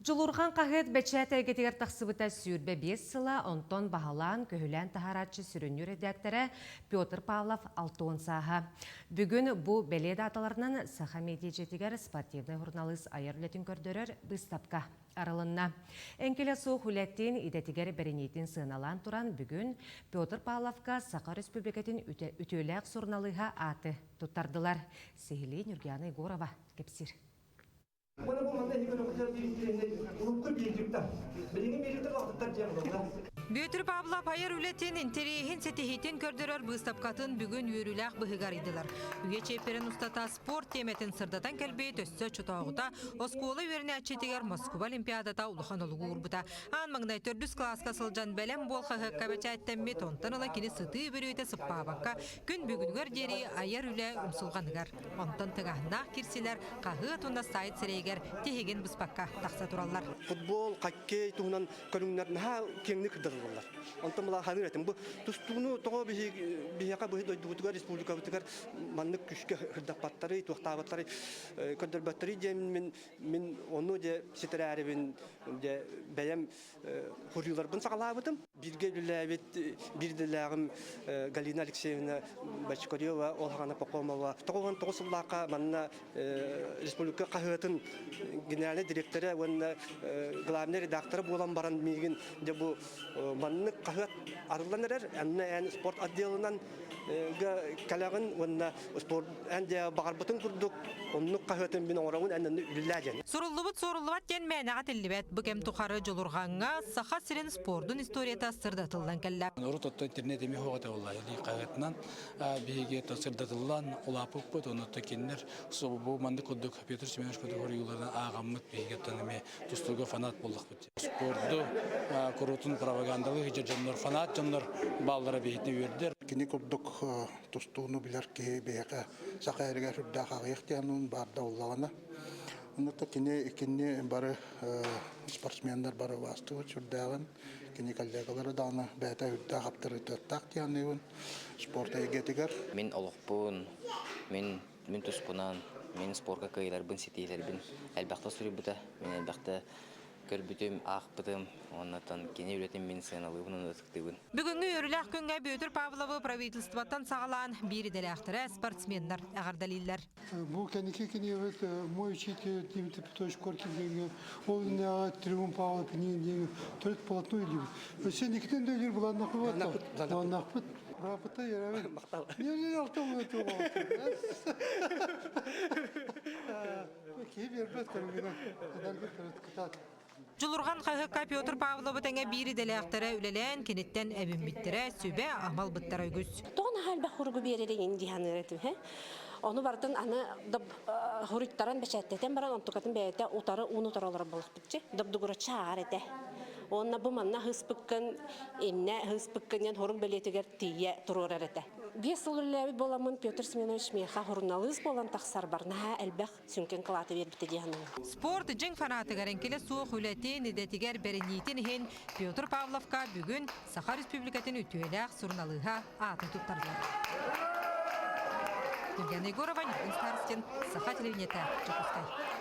Дьулурҕан хаһыат бэчээт эйгэтигэр тахсыбыта 25 сыла, онтон баһылаан, көһүлээн таһаарааччы сүрүннүүр эрэдээктэрэ Петр Павлов 60 сааһа. Бүгүн бу бэлиэ дааталарынан Саха медиа дьиэтигэр спортивнай суруналыыс айар үлэтин көрдөрөр быыстапка арылынна. Эҥкилэ суох үлэтин, идэтигэр бэриниитин сыаналаан туран, бүгүн Петр Павловка Саха Өрөспүүбүлүкэтин үтүөлээх суруналыыһа ааты туттардылар. Сиһилии Нюргиана Егорова кэпсиир. Уонна бу манна эһиги көрөҕүтүгэр биир урукку биирдиктэр. Билиҥҥи биирдиктэр вахтыттар диэн буолла. Бүөтүр Павлов айар үлэтин, интэриэһин, ситиһиитин көрдөрөр быыстапкатын бүгүн үөрүүлээх быһыыга арыйдылар. Үйэ чиэппэрин устата спорт тиэмэтин сырдатан кэлбит өссө оччотооҕута оскуола үөрэнээччитигэр Москуба Олимпиадата улахан олугу уурбута. Аан маҥнай төрдүс кылааска сылдьан бэлэм буол хаһыакка бэчээттэммит, онтон ыла кини сытыы бүрүөтэ сыппаабакка күн бүгүнүгэр диэри айар үлэ умсулҕаныгар. Онтон тыҥааһыннаах кирсилэр хаһыат уонна сайт сирэйигэр тиһигин быспакка тахса тураллар. Футбол, хоккей туһунан көрүҥнэр наһаа киэҥник кырдырыллаллар. Онтон мала ханыыр этим. Бу тустууну тоҕо биһиэхэ быһы дойдубутугар, республикабытыгар маннык күүскэ кырдаппаттарый, туохтаабаттарый, көрдөрбөттөрүй диэн мин мин ону дьэ ситэрээрибин дьэ бэйэм хоруйларбын саҕалаабытым. Бииргэ үлэлээбит биир идэлээҕим Галина Алексеевна Бочкарева, Олхана Пахомова 99 сыллаахха манна республика хаһыатын генеральнай директора уонна главный редактора буолан баран миигин дьэ бу маннык хаһыат арыллан эрэр, анна эн спорт отделынан кэлэҕин уонна спорт эн дьэ баҕарбытын курдук оннук хаһыатын мин оҥоробун эн онно үлэлээ диэн. Суруллубут суоруллубат диэн мээнэҕэ этиллибэт. Бу кэм тухары Дьулурҕаҥҥа Саха сирин спордун историята сырдатыллан кэллэ. Урут отто интернет эмиэ суох этэ буолла. Хаһыатынан биһиги сырдатыллан улааппыппыт, онно кинилэр бу маннык курдук Петр Семенович курдук хоруйууларын ааҕаммыт биһиги оттон эмиэ тустууга фанат буоллахпыт. Спорду куруутун пропагандалыы сылдьар дьоннор, фанат дьоннор бааллара биһигини үөрдэр. Кини курдук тустууну билэр киһи биһиэхэ саха эригэр үрдээх аҕыйах диэн баар да буоллаҕына. Онно кини иккинни бары спортсменнар бары убаастыбыт сүрдээҕин. Кини коллегалары даҕаны бэйэтэ үрдээх аптарытыаттаах диэн спорт эйгэтигэр. Мин олохпун, мин мин туспунан, мин спорка кыайыыларбын, ситиһиилэрбин элбэхтэ суруйбута. Мин элбэхтэ көрбүтүм, аахпытым уонна кини үлэтин мин сыаналыыбын уонна ытыктыыбын. Бүгүҥҥү үөрүүлээх күҥҥэ Бүөтүр Павловы правительствоттан саҕалаан биир идэлээхтэрэ спортсменнар эҕэрдэлииллэр. Бу кэнники кинигэбит «Мой учитель Дмитрий Петрович Коркин» диэҥҥэ ол иннинээҕи «Триумф Павла Пинигин» диэҥҥэ төрүт полотно өйдүүбүт. Өссө инникитин да өйдүүр былааннахпыт былааннахпыт. Бырааппыта үөрэбин. Не-не алтан Киһи биэрбэт көрүҥүнэн. Эдэргэ төрүт кытаат. Дьулурҕан хаһыакка Петр Павловы тэҥэ биир идэлээхтэрэ үлэлээн киниттэн эбиммиттэрэ, сүбэ-ама ылбыттара үгүс. Тоҕо наһаа элбэх хуругу биэрэрин ин дии саныыр этим. Ону барытын аны хуруйтаран бэчээттэтэн баран онтукатын бэйэтэ утары ууну утары олорор буоллахпытчы. Добдугураччы ааҕар этэ. Уонна бу манна ыһыспыккын, иннэ ыһыспыккын диэн хорук бэлиэтигэр тиийэ туруорар этэ. 5 сыл үлэлээбит буоламмын Петр Семенович миэхэ суруналыыс буолан тахсарбар наһаа элбэх сүҥкэн кылааты биэрбитэ дии саныыбын. Спорт дьиҥ фанатыгар эҥкилэ суох үлэтин, идэтигэр бэриниитин иһин Петр Павловка бүгүн Саха Республикатын үтүөлээх суруналыыһа аатын туттардылар. Ульяна Егорова, Ньургун Старостин, Саха телевидениетэ, Дьокуускай.